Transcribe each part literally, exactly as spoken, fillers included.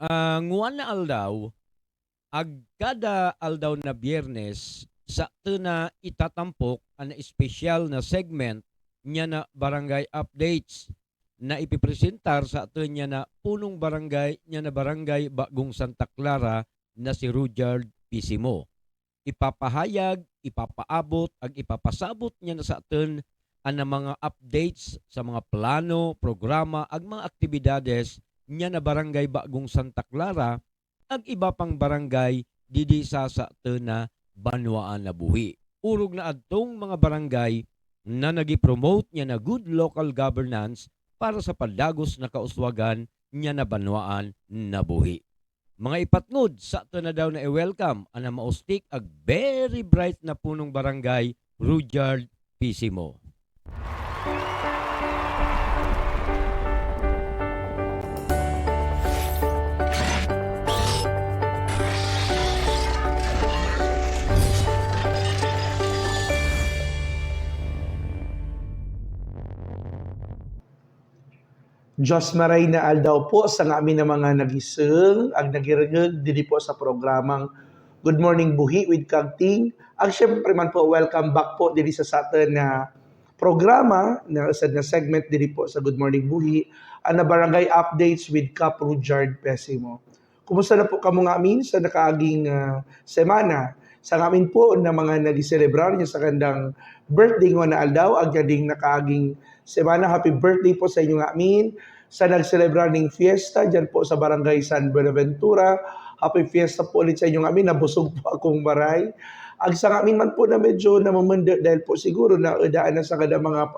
Ah, nguan na aldaw, ag kada aldaw na Biyernes, sa tona itatampok an espesyal na segment niyan na Barangay Updates na ipipresentar sa ton niyan na punong barangay niyan na Barangay Bagong Santa Clara na si Rudyard Pisimo. Ipapahayag, ipapaabot, ag ipapasabot niyan na sa ton an mga updates sa mga plano, programa, ag mga aktibidades niyan na Barangay Bagong Santa Clara ag iba pang barangay didi sa sa ton na banwaan na buhi. Urog na adtong mga barangay na nagi-promote niyan na good local governance para sa padagos na kauswagan niyan na banwaan na buhi. Mga ipatngod, sa ton na daw na i-welcome an maustik ag very bright na punong barangay, Rudyard Pisimo. Diyos maray na aldaw po sa ngamin a mga nagiseng ag nagirengeg didi po sa programang Good Morning Buhi with Kagting. Ag siyempre man po, welcome back po didi sa sa ton na programa, na usad na segment didi po sa Good Morning Buhi, an na Barangay Updates with Kap Rudyard Pesimo. Kumusta na po kamo ngamin sa nakaaging, ah, semana? Sa ngamin po na mga nagselebrar niyan sa kandang birthday nguan na aldaw, ag ngani ding nakaaging semana, happy birthday po sa inyo ngamin. Sa nagselebrar ning fiesta diyan po sa Barangay San Buenaventura, happy fiesta po ulit sa inyo ngamin. Nabusog po akong maray. Ag sa ngamin man po na medyo namumende dahil po siguro na, eh, daan na sa kada mga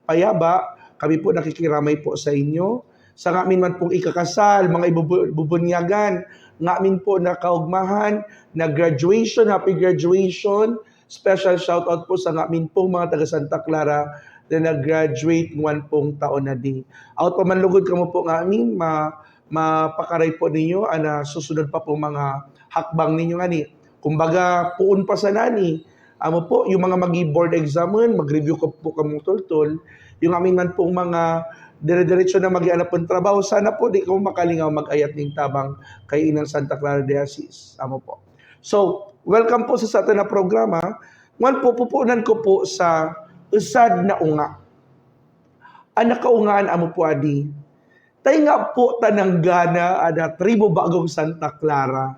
payaba, kami po nakikiramay po sa inyo. Sa ngamin man pong ikakasal, mga ibubu-, bubunyagan, ngamin po na kaugmahan, na graduation, happy graduation. Special shoutout po sa ngamin pong mga taga Santa Clara na nag-graduate nguan pong taon na di. Awat pa man lugod kamo po ngamin, ma-, mapakaray po ninyo an, ah, susunod pa pong mga hakbang ninyo ngani. Kumbaga, poon pa sana ni, amo po, yung mga magi-board exam, mag-review ko po kamong toltol. Yung amin man pong mga dire-diretso na mag-aanap ng trabaho, sana po di kamo makalingaw mag-ayat ning tabang kay Inang Santa Clara de Jesus. Amo po. So, welcome po sa, sa atin na programa. Nguan po, pupunan ko po sa usad na unga. An nakaungaan amo po adi, tainga po ta nanggana an a Tribo Bagong Santa Clara.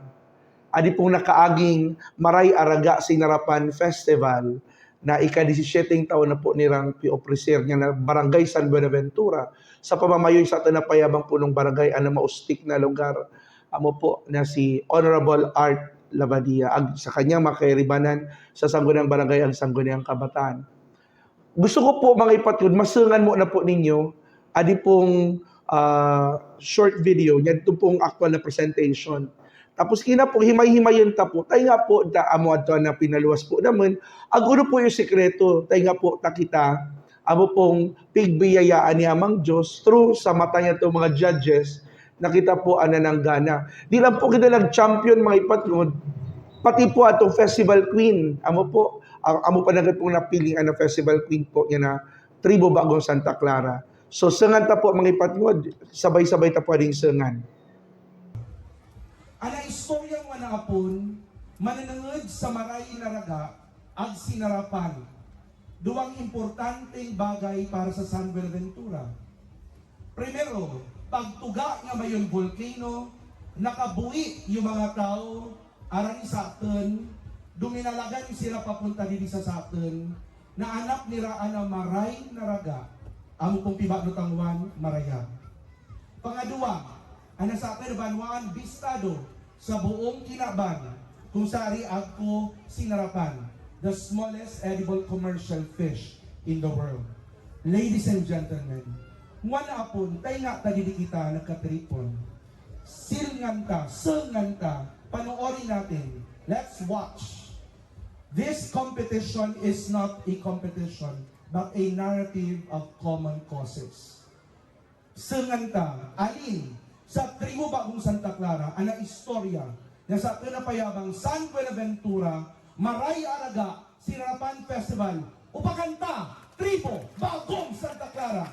Adi pong nakaaging Maray Araga Sinarapan Festival na ika-disisyeteng taon na po nirang piopresir niyan na Barangay San Buenaventura sa pamamayo sa atin na payabang punong barangay an na maustik na lugar. Amo po na si Honorable Art Labadia. Ag sa kanyang makairibanan sa Sangguniang Barangay ag Sangguniang Kabataan. Gusto ko po, mga ipatngod, masengan mo na po ninyo, adi pong, ah, short video, niyan to pong aktual na presentation. Tapos kina po, himay-himayen ta po, tainga po, ta amo adto na pinaluwas po naman, ag unu po yung sikreto, tainga po, ta kita, amo pong pigbiyayaan ni Amang Diyos, through sa mata niya to mga judges, na kita po an nanggana. Di lang po kita nag-champion, mga ipatngod, pati po atong festival queen. Amo po, a-, amo pa na agad pong napiling an festival queen po niyan na Tribo Bagong Santa Clara. So, sengan ta po, mga ipatngod, sabay-sabay ta po ading sengan. An istorya nguan a apun, manenenged sa Maray Naraga ag Sinarapan. Duwang importanteng bagay para sa San Buenaventura. Primero, pagtuga nga mayon volcano, nakabui yung mga tao, aran sa atun, duminalagan sira papunta didi sa, sa atun, naanap nira an a Maray Naraga, amo pong pibano ta nguan, marayag. Pangadwa, an a sa atun banwaan bistado sa buong Quinaban, kung saan ri agko Sinarapan, the smallest edible commercial fish in the world. Ladies and gentlemen, nguan a apun, tainga ta didi kita nagkatripon. Sengan ta, sengan ta, panoorin natin. Let's watch. This competition is not a competition, but a narrative of common causes. Sengan ta, alin, sa Tribo Bagong Santa Clara, an a istorya, na sa atun a payabang San Buenaventura, Maray Araga, Sinarapan Festival, upakan ta, Tribo Bagong Santa Clara.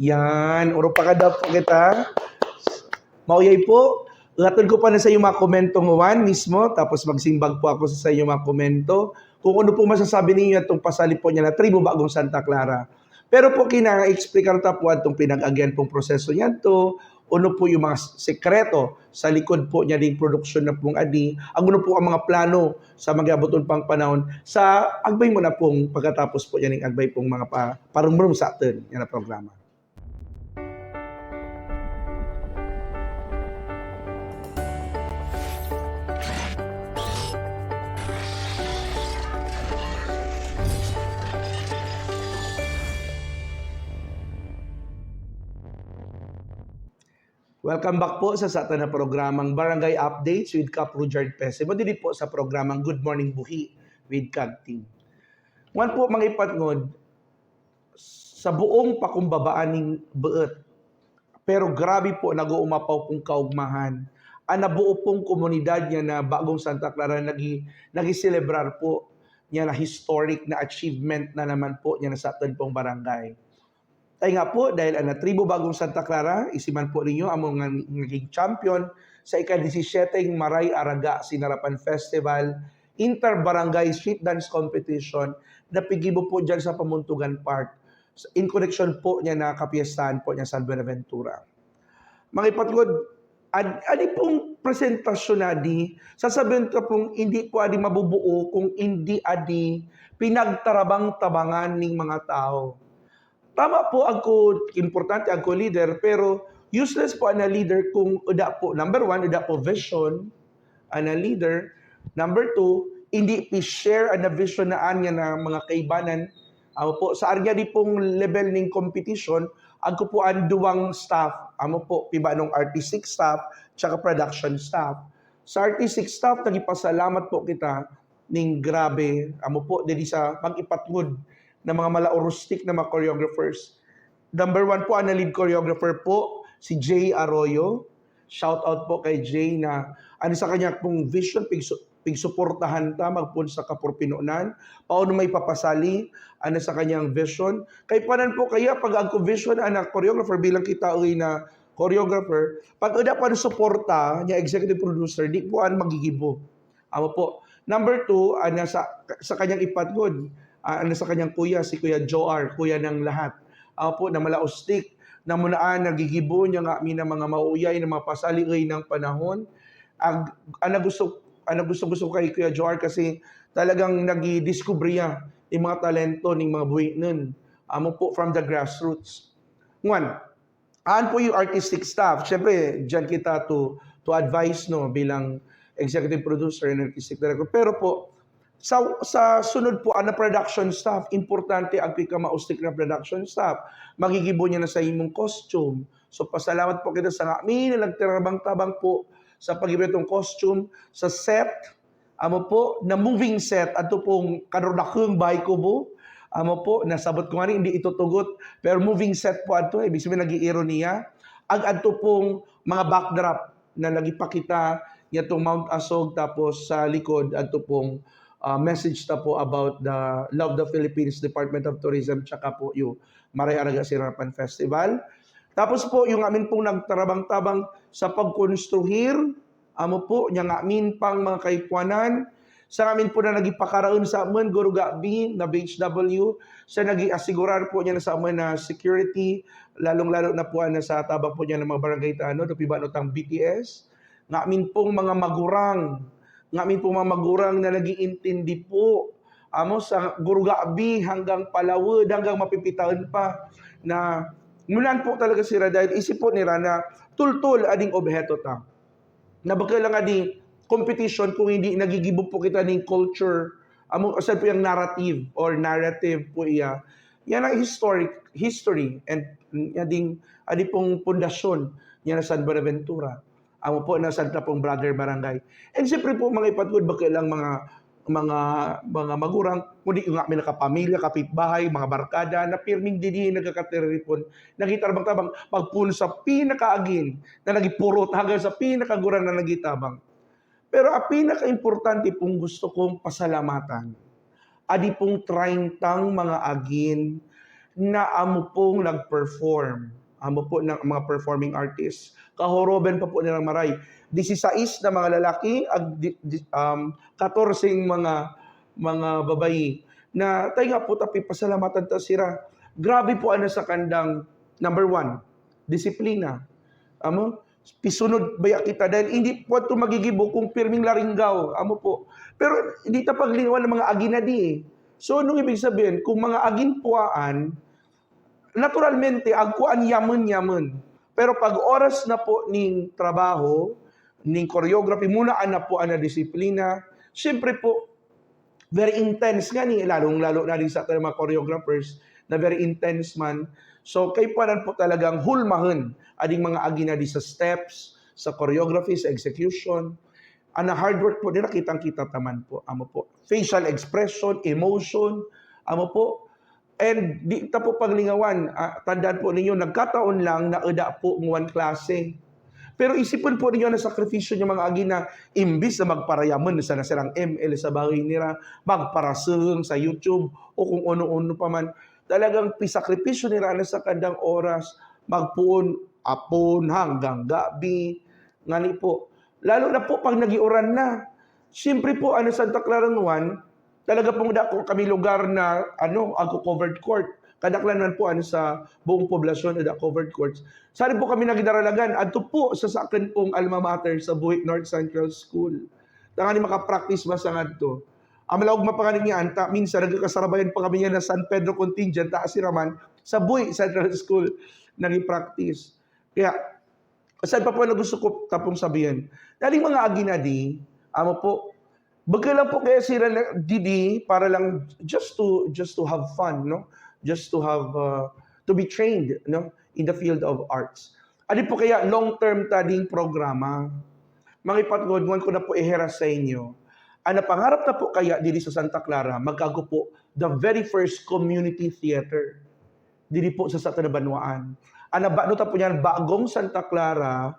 Yan, unu pa kada po kita. Mauyay po, uraton ko pa na sa iyo mga komento ngawaan mismo, tapos magsimbag po ako sa iyo mga komento. Kung unu po masasabi ninyo atong pasali po niyan na Tribu Bagong Santa Clara. Pero po, kinaexplikan ta po atong pinag-agian pong proseso niyan to, unu po yung mga s-, sekreto sa likod po niya ding produksyon na pong adi, ang unu po ang mga plano sa mag-aabot pang panahon sa agbay mo na pong pagkatapos po niya ning agbay pong mga pa-, parumrum sa atun niya na programa. Welcome back po sa, sa atun na programang Barangay Updates with Kap Rujard Pesimo. Didi po sa programang Good Morning Buhi with Kag Team. Ngwan po, mga ipatngod, sa buong pakumbabaan ning beet, pero grabe po, nag-uumapaw pong kaugmahan. Ana buo pong komunidad niya na Bagong Santa Clara nagi-, nagi-celebrar po niya na historic na achievement na naman po niya na sa atun pong barangay. Ay nga po, dahil ana Tribu Bagong Santa Clara, isiman po ninyo, amo nga naging champion sa ika-disisyete Maray Araga Sinarapan Festival, Inter-Barangay Street Dance Competition, na pigibo po diyan sa Pamuntugan Park, in connection po niya na kapiestahan po niya San Buenaventura. Mga ipatngod, ad-, adi pong presentasyon na adi, sasabihin ko pong hindi po adi mabubuo kung hindi adi pinagtarabang-tabangan ning mga tao. Tama po, agko importante, agko leader, pero useless po ana leader kung eda po, number one, eda po vision ana leader. Number two, hindi pi-share ana vision na anya na mga kaibanan. Amo po, sa area di pong level ning competition, agko po an duwang staff, amo po, pibanong artistic staff, tsaka production staff. Sa artistic staff, nagipasalamat po kita ning grabe, amo po, didi sa pag-ipatngod na mga malaurustik na mga choreographers. Number one po, ana lead choreographer po, si Jay Arroyo. Shout out po kay Jay na, ana sa kanya pong vision, pigsu-, pigsuportahan ta, magpun sa kapurpinunan, paano may papasali, ana sa kanyang vision. Kay panan po kaya, pag agko vision, ana choreographer, bilang kita uri na choreographer, pag eda pan suporta niya executive producer, di po an magigibo. Amo po. Number two, ana sa, sa kanyang ipatngod, ah, ana sa kanyang kuya, si Kuya Joar, kuya ng lahat. Amo po, na malaustik, na munaan, nagigibo niya nga amin ang mga mauyay na mga pasali ngayong panahon. Ag-, ana gusto, ana gusto, gusto ko kay Kuya Joar kasi talagang nagidiskubre ya yung mga talento ning mga buhi nun. Amo po, from the grassroots. Ngwan, Aan po yung artistic staff. Siyempre, diyan kita to, to advise, no, bilang executive producer and artistic director. Pero po, sa, sa sunod po, ana production staff, importante agka maustik na production staff. Magigibo niya na sa imong costume. So, pasalamat po kita sa ngamin na nagtarabang-tabang po sa pag-iba itong costume, sa set, Amo po, na moving set, adto pong kadurdakung bay kubo. Amo po, na sabot ko ngani, hindi ito tugot, pero moving set po adto, ibig sabihin, nag-iironiya. Ag adto pong mga backdrop na nagipakita niya tong Mount Asog, tapos sa likod, adto pong, ah, message ta po about the Love the Philippines Department of Tourism, tsaka po yung Maray Araga Sinarapan Festival. Tapos po, yung amin pong nagtarabang-tabang sa pagkonstruhir, Amo po, niya ngamin pang mga kaipuanan, sa ngamin po na nagipakaraun sa amun, Guru Gabi, na B H W, sa nag-asigurar po niya na sa amun na security, lalong-lalo na po na sa tabang po niya ng mga barangay tano, do pibano tang B T S. Ngamin pong mga magurang, ngamin pong mga magurang na nag-iintindi po, amo sa Guru Gabi hanggang Palawan, hanggang mapipitaun pa, na mulan po talaga sira dahil isip po nira na tultul ading obheto ta. Na baka lang adi competition kung hindi nagigibo po kita ning culture, amo, asal po yung narrative or narrative po iya. Yan ang historic, history, and ading, adi pong pundasyon niya na San Buenaventura. Amo po na Santa pong brother barangay. And siyempre po, mga ipatngod, baka lang mga mga, mga magurang, kundi yung amin na kapamilya, kapitbahay, mga barkada, na pirming didi nagkakatiripon, nagitabang-tabang, magpun sa pinakaagin na nagipurot hanggang sa pinakagurang na nagitabang. Pero ang pinakaimportante pong gusto kong pasalamatan, adi pong traintang mga agin na amo pong nag-perform. Amo po na mga performing artists. Kahoroben pa po nirang maray. Disisais na mga lalaki, ag di, di, um, katorseng mga, mga babai. Na tayo nga po, ta pipasalamatan ta sira. Grabe po ana sa kandang, number one, disiplina. Amo, pisunod baya kita dahil hindi po ito magigibo kung pirming laringgaw. Amo po. Pero hindi ta paglingawan ng mga agin a di eh. So, anong ibig sabihin? Kung mga agin puaan, naturalmente, agkuan yamen-yamen. Pero pag oras na po ning trabaho, ning choreography, munaan na po ana disiplina, siyempre po, very intense ngani, lalong-lalo na din sa atin mga choreographers, na very intense man. So, kaipuanan po talagang hulmahen, ading mga agin a di sa steps, sa choreography, sa execution. Ana hard work po nira, kitang-kita ta man po. Amo po. Facial expression, emotion, amo po. And di ta po paglingawan, ah, tandaan po ninyo, nagkataon lang na eda po ng one klase. Pero isipun po ninyo na sakripisyo niyang mga agin a, imbis na magparayamen, sana sirang M L sa bahay nira, magparaseng sa YouTube, o kung ono-ono pa man. Talagang pisakripisyo nira na sa kandang oras, magpuon, apon, hanggang gabi. Ngani po. Lalo na po pag nag-iuran na. Siyempre po, ana Santa Clara nuan, talaga pong dako kami lugar na, ano, agko covered court. Kadaklan man po, ano, sa buong poblasyon, ada covered courts. Sari po kami nagdaralagan, adto po sa saken pong alma mater, sa Buhi North Central School. Tangani maka-practice ba sa ngadto? Ang malaog mapanganin niya, anta, minsan nagkakasarabayan pa kami niya na San Pedro contingent, ta sira man, sa Buhi Central School, nagi-practice. Kaya, saan pa po na gusto ko tapong sabihin? Dahil mga agin a di, amo po, baka lang po kaya sira na didi para lang just to, just to have fun, no? Just to have, uh, to be trained, no? In the field of arts. Adi po kaya long-term ta ding programa. Mga ipatngod, nguan ko na po ihera sa inyo. Ang napangarap na po kaya didi sa Santa Clara, magkago po the very first community theater didi po sa satan a banwaan. Ang nabano ta po niyan, Bagong Santa Clara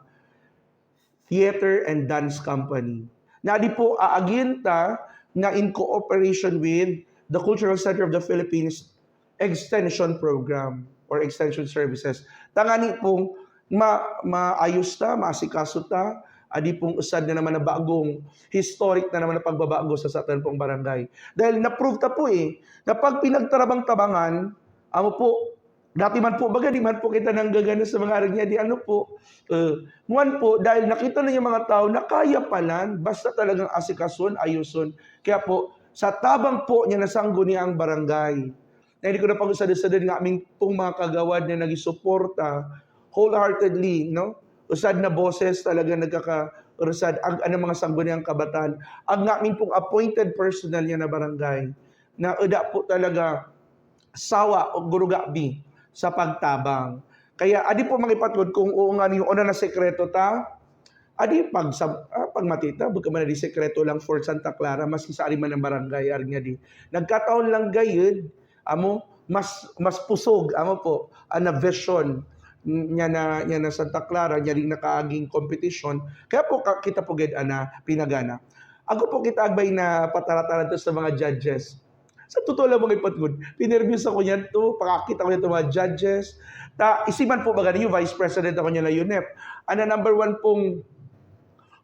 Theater and Dance Company. Na adi po aagin ta na in cooperation with the Cultural Center of the Philippines Extension Program or Extension Services. Tangani pong ma-, maayos ta, maasikaso ta, adi pong usad na naman na bagong, historic na naman na pagbabago sa satan pong barangay. Dahil na-prove ta po eh, na pag pinagtarabang-tabangan, amo po, dati man po, baga, di man po kita nanggagana sa mga arang niya, di ano po. Eh, nguan po, dahil nakita na yung mga tao na kaya pala, basta talagang asikason, ayuson. Kaya po, sa tabang po niya na sangguniang barangay. Na hindi ko na pag-usad-usad nga amin pong mga kagawad na nagisuporta wholeheartedly, no? Usad na boses talaga nagkaka-, usad ang, ang mga sangguniang kabataan. Ang nga amin pong appointed personnel niya na barangay. Na eda po talaga sawa o gurugabi sa pagtabang. Kaya adi po mga ipatngod kung oo nga niyo ona na sekreto ta, adi pag sa, ah, pagmati ta, baka man adi sekreto lang for Santa Clara, maski sa ari man ang barangay, ari nga di. Nagkataon lang gayud, amo, mas, mas pusog, amo po, ana vision, niya na, niya na Santa Clara, niya ring nakaaging competition. Kaya po, ka-, kita po gayud, ana, pinagana. Ako po kita agbay na patarataran to sa mga judges. Sa totoo lang, mga ipatngod, pinerbyos ako niyan to, pakakit ako niyan to mga judges. Ta, isiman po baga niyo, vice president ako niyan na UNEP. Ana number one pong,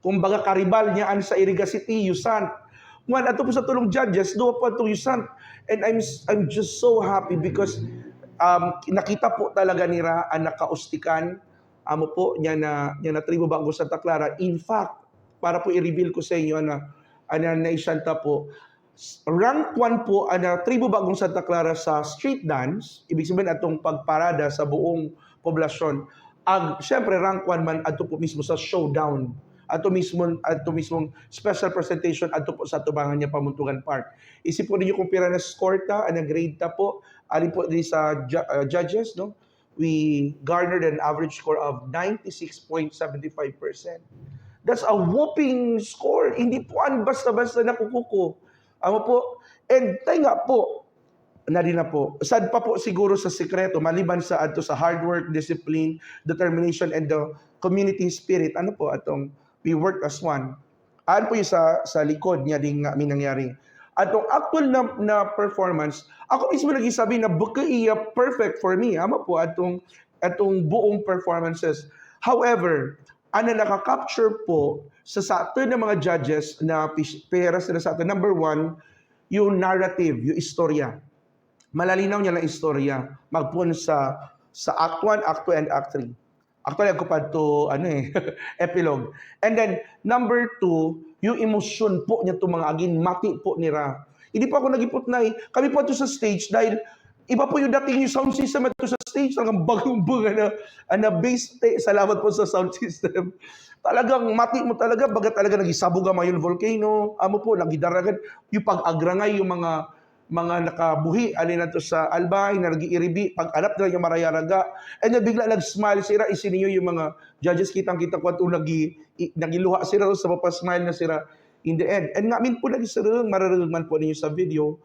kumbaga, karibal niya an sa Iriga City, Yusant. Nguan, ato po sa tulong judges, duwa po atong Yusant. And I'm, I'm just so happy because, um, nakita po talaga nira an nakaustikan, amo po, niya na, niya na tribo Bagong Santa Clara. In fact, para po i-reveal ko sa inyo, ana, ana, na isanta po, rank one po ana tribo Bagong Santa Clara sa street dance, ibig sabihin atong pagparada sa buong poblasyon. Ag, siyempre, rank one man ato po mismo sa showdown. Ato mismo, ato mismong special presentation ato po sa Tubangan niya Pamuntugan Park. Isip po ninyo kung pira na score ta, ana grade ta po, alin po di sa ju-, uh, judges, no? We garnered an average score of ninety-six point seven five percent. That's a whopping score. Hindi po an basta-basta na kukuko. Amo po, and tayo nga po, na din na po. Sad pa po siguro sa sikreto, maliban sa adto sa hard work, discipline, determination, and the community spirit. Ano po atong we work as one. An po yung sa, sa likod niya din nga minangyari. Atong actual na, na performance, ako mismo nagsasabi na baka iya perfect for me. Amo po atong Itong buong performances. However, an naka-capture po sa, sa atun a mga judges na pis-, pera sila sa atun, number one, yung narrative, yung istorya. Malalinaw niya na istorya. Magpun sa, sa act one, act two, and act three. Actually, ako pa to, ano eh, epilogue. And then, number two, yung emosyon po niya to mga agin, mati po nira. Hindi po ako nagiputnay. Kami po to sa stage dahil iba po yung dating yung sound system at sa stage, talagang bagong-bagong na, na bass, te, salamat po sa sound system. Talagang mati mo talaga, baga talaga nagisabog ang Mayon Volcano, amo po, nagidaragan, yung pag-agrangay, yung mga, mga nakabuhi, alin na to sa Albay, na nag-iiribi, pag-anap nila yung marayaraga, and then bigla nag-smile sira, isiniyo yung mga judges, kitang-kita ko at nagi-, i-, nagiluha sira, sa papa-smile na sira in the end. And nga, min po nagisirung, mararung man po ninyo sa video,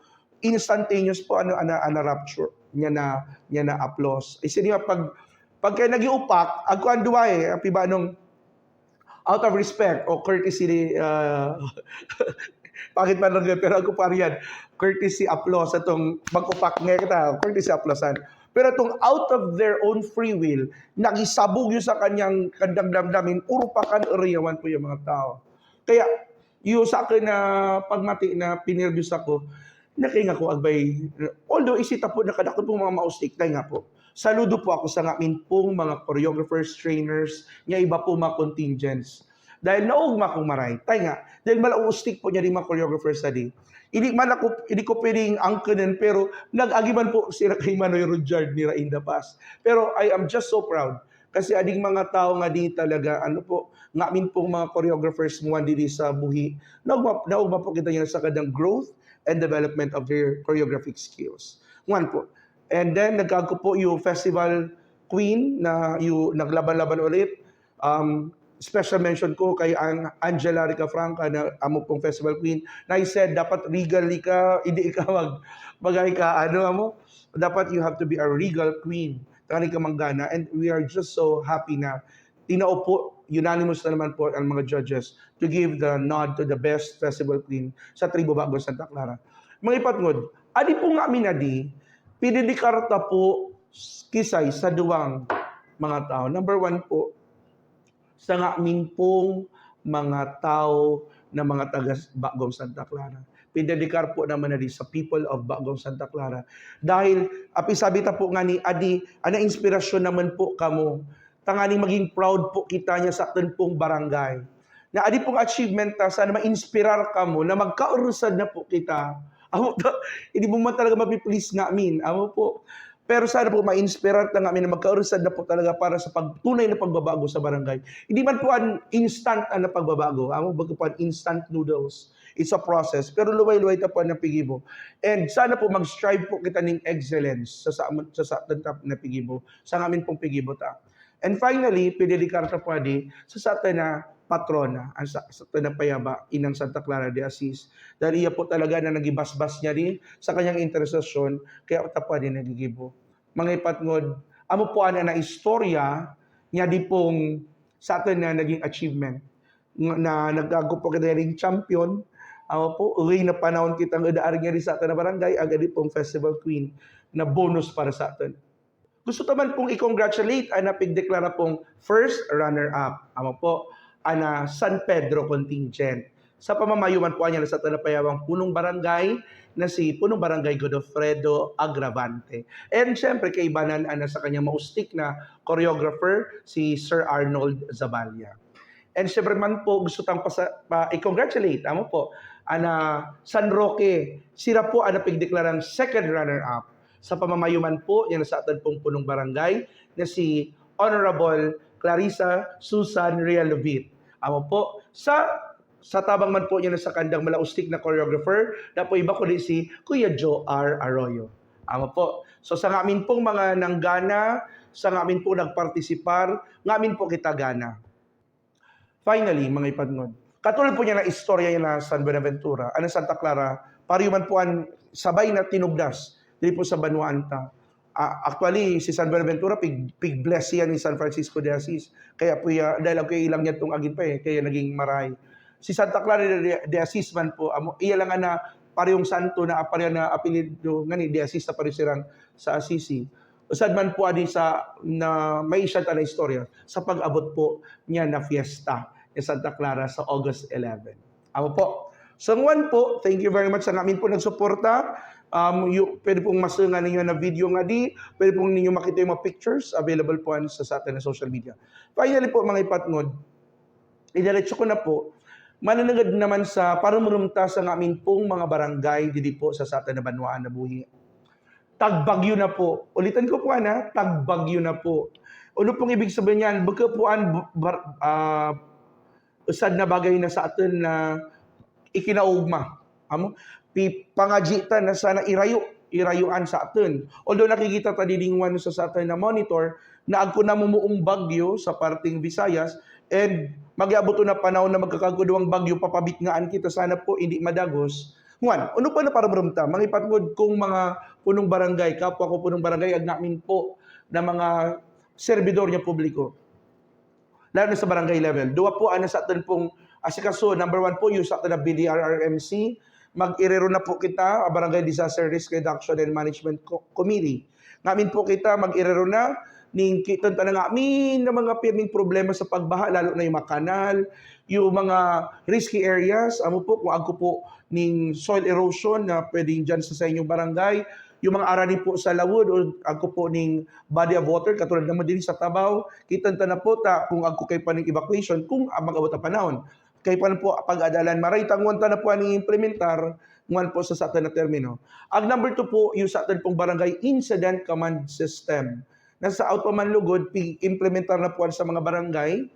instantaneous po, ano, ana, ana rapture, niya na, niya na applause. Isiniyo, pag, pag kayo nag-iupak, ako ang duwa eh, ang piba nung, out of respect o courtesy, ah, pangit man lang yun, pero ako pa riyan, courtesy applause itong mag-upak nga kita, courtesy applausean. Pero itong out of their own free will, nagisabog yun sa kanyang kandang damdamin, urupakan, uriyawan po yung mga tao. Kaya, yung sa akin na pagmati na pinerbyos ako, na kaya nga ko agbay, although isita po, nakadakot po mga maustik, dahil nga po, saludo po ako sa ngamin pong mga choreographers, trainers, niya iba po mga contingents. Dahil naugma kong maray, tayo nga, dahil malaustik po niya rin mga choreographers sa di. Hindi man ako, hindi ko pwedeng angkenen, pero nag-agiman po sila kay Manoy Rujard nira in the past. Pero I am just so proud. Kasi ading mga tao nga di talaga, ano po, ngamin pong mga choreographers mo di sa buhi. Naugma, naugma po kita niya sa kadang growth and development of their choreographic skills. Ngan po. And then, nagkago po yung festival queen na yung naglaban-laban ulit. Um, special mention ko kay Ang-, Angela Ricafranca na amo pong festival queen. Na I said, dapat regal ka, hindi ka mag-, bagay ka, ano, amo? Dapat you have to be a regal queen. Tangani ka manggana. And we are just so happy na tinao po, unanimous na naman po ang mga judges to give the nod to the best festival queen sa Tribo Bago Santa Clara. Mga ipatngod, adi po ngamin adi, pidedikar ta po kisay sa duwang mga tao. Number one po, sa ngamin pong mga tao na mga taga Bagong Santa Clara. Pidedikar po naman adi sa people of Bagong Santa Clara. Dahil, api sabi ta po ngani, adi, ana inspirasyon naman po kamo. Tanganing maging proud po kita niya sa atun pong barangay. Na adi pong achievement ta, sana ma-inspirar kamo na magkaurusad na po kita. Amo ta, hindi mo man talaga mapi-please ngamin. Amo po. Pero sana po ma-inspirar ta ngamin na magkaurusad na po talaga para sa pagtunay na pagbabago sa barangay. Hindi man po an instant an pagbabago. Amo, baga po an instant noodles. It's a process. Pero luway-luway ta po an pigibo. And sana po mag-strive po kita ning excellence sa, sa, sa, sa atun ta na pigibo. Sa ngamin pong pigibo ta. And finally, pidedikar ta po adi sa, sa atun na patrona, an sa, sa atun na payaba, Inang Santa Clara de Asis. Dahil iya po talaga na nagibasbas niya di sa kanyang intercession, kaya ta po adi nagigibo. Mga ipatngod, amo po ana na istorya niya di pong sa atun na naging achievement. Ng-, na nagkago po kita ring champion, amo po, uy, na panahon kita nga ida ari niya di sa atun na barangay, agad di pong festival queen na bonus para sa atun. Gusto ta man pong i-congratulate ana pigdeklara pong first runner-up. Amo po, ana San Pedro contingent. Sa pamamayo man po niya sa atun na payabang punong barangay na si Punong Barangay Godofredo Agravante. And syempre, kaibanan ana sa kanyang maustik na choreographer, si Sir Arnold Zaballa. And syempre man po, gusto tang pasa-, pa, i-congratulate, amo po, ana San Roque, sira po ana pigdeklarang second runner-up. Sa pamamayo man po niya sa atun pong punong barangay na si Honorable Clarissa Susan Realovit. Amo po, sa, sa tabang man po niya sa kandang malaustik na choreographer, na po iba kundi si Kuya Joe R Arroyo. Amo po. So sa ngamin pong mga nanggana, sa ngamin pong nagpartisipar, ngamin po kita gana. Finally, mga ipatngod, katulad po niya na istorya niya na San Buenaventura, ana Santa Clara, pareho man po an sabay na tinugdas diri po sa banwaan ta. Ah, actually, si San Buenaventura, pig-, pig-bless yan ni San Francisco de Asis. Kaya po ya, dahil ang kailang niya tong agin pa eh, kaya naging maray. Si Santa Clara de, de Asis man po, amo, iya lang ana parehong santo na, pareho na apelyido, ngani, de Asis na pareho sirang sa Assisi. Usad man po adi sa na may isa ta na istorya sa pag-abot po niyan na fiesta ni Santa Clara sa August eleven. Amo po. So, ngwan po, thank you very much sa ngamin po nagsuporta. Um, yu-, pwede pong masungan ninyo na video ngadi, pwede pong ninyo makita yung mga pictures, available po yan sa, sa atin na social media. Finally po, mga ipatngod, idiretso ko na po, mananangad naman sa parumrumta sa ngamin pong mga barangay, didi po sa, sa atin na banwaan na buhi. Tagbagyo na po. Ulitan ko po, ana, tagbagyo na po. Ano pong ibig sabihin niyan? Baka po an, bar-, ah, usad na bagay na sa atin na ikinaugma. Amo, pi-, pangadyi ta na sana irayo, irayuan sa atin. Although nakikita ta didingwan sa, sa atin na monitor, na agko na mumuong bagyo sa parteng Visayas, and mag-abot na panahon na magkakaguduang bagyo, papabitngaan kita sana po, hindi madagos. Ngwan, ano pa na parumrumta? Mga ipatngod kong mga punong barangay, kapwa ko punong barangay, ag ngamin po na mga servidor niya publiko. Lalo na sa barangay level. Dua po ana sa atin pong asikaso. Number one po, yung sa atin na B D R R M C, mag-irero na po kita, ah, Barangay Disaster Risk Reduction and Management Co-, Committee. Ngamin po kita, mag-irero na, ning kitan ta na ngamin na mga pirming problema sa pagbaha, lalo na yung mga kanal, yung mga risky areas, amo po, kung agko po ning soil erosion na pwedeng dyan sa, sa inyong barangay, yung mga arani po sa lawod, o agko po ning body of water, katulad naman din sa Tabaw, kitan ta na po ta kung agko kay pa ning evacuation, kung, ah, mag-abot a panahon. Kay pa na po pag-adalan, maray tangwan ta na po aning implementar, ngwan po sa, sa atin na termino. Ag number two po, yung sa atin pong barangay incident command system. Na sa aut pa man lugod, pi-implementar na po sa mga barangay,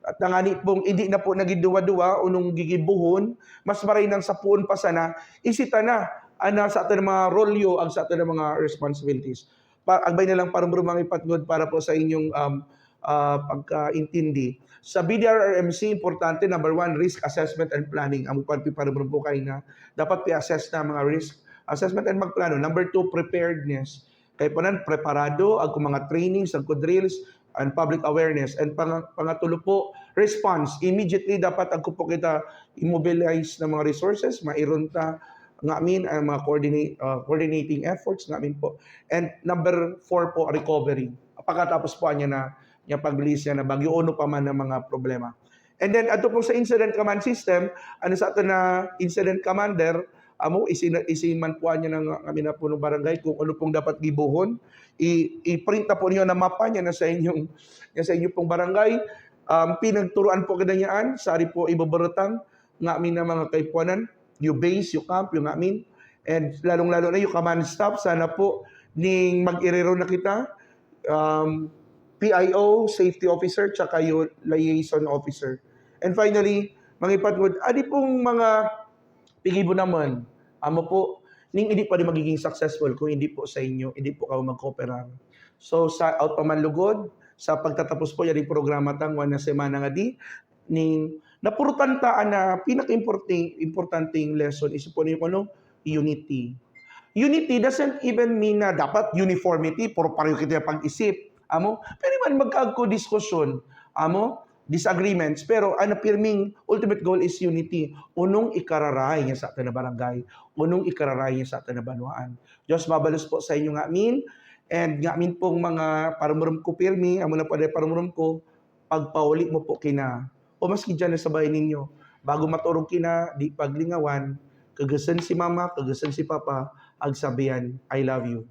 at nangani pong hindi na po naging duwa-duwa o nung gigibuhon, mas maray nang sapuon pa sana, isita na, ana sa atin mga rolyo, ag sa atin mga responsibilities. Pa-, agbay na lang parang mga ipatngod para po sa inyong, um, ah, pagkaintindi. Sa B D R R M C, importante, number one, risk assessment and planning. Amo pa pi-, parang po kayo na dapat pi-assess na mga risk assessment and magplano. Number two, preparedness. Kay pa nan, preparado, agko mga trainings, agko drills, and public awareness. And pang-, pangatulo po, response. Immediately, dapat agko po kita immobilize ng mga resources, mairon ta, ngamin, ang mga coordinate, uh, coordinating efforts, ngamin po. And number four po, recovery. Pagkatapos po niya na, niya pag-release niya na bagyo, ano pa man ang mga problema. And then, ato po sa incident command system, ano sa ato na incident commander, amo, isi, isi man po niya ng kami na punong barangay kung ano pong dapat gibuhon. I, i-print na po niyo na mapa niya na sa inyong, niya sa inyong pong barangay. Um, pinagturuan po kita niyaan, sari po ibabaratang, ngamin na mga kaipuanan, yung base, yung camp, yung ngamin. And lalong-lalo na yung command staff, sana po, ning mag-irero na kita, um, P I O, safety officer, tsaka yung liaison officer. And finally, mga ipatngod, adi pong mga pigibo naman, amo po, ning hindi pa rin magiging successful kung hindi po sa inyo, hindi po kayo mag-cooperate. So, sa aut pa man lugod, sa pagtatapos po, yan yung programa tang, ngwan na semana ngadi, ning, napurtantaan na pinaka-importante, importanteng lesson, isip po niyo kung ano, unity. Unity doesn't even mean na dapat uniformity, puro pareho kita pag-isip. Amo, pero man magkagko diskusyon, amo, disagreements, pero ang pirming ultimate goal is unity. Unong ikararay niya sa atin na barangay, unong ikararay niya sa atin na banwaan. Diyos mabalos po sa inyo ngamin, and ngamin pong mga parumurum ko pirmi, amo na po ada parumurum ko, pagpauli mo po kina, o maski dyan na sa bahay ninyo, bago maturog kina, di paglingawan, kagasan si mama, kagasan si papa, agsabihan, "I love you."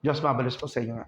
Diyos mabalos po sa inyo nga.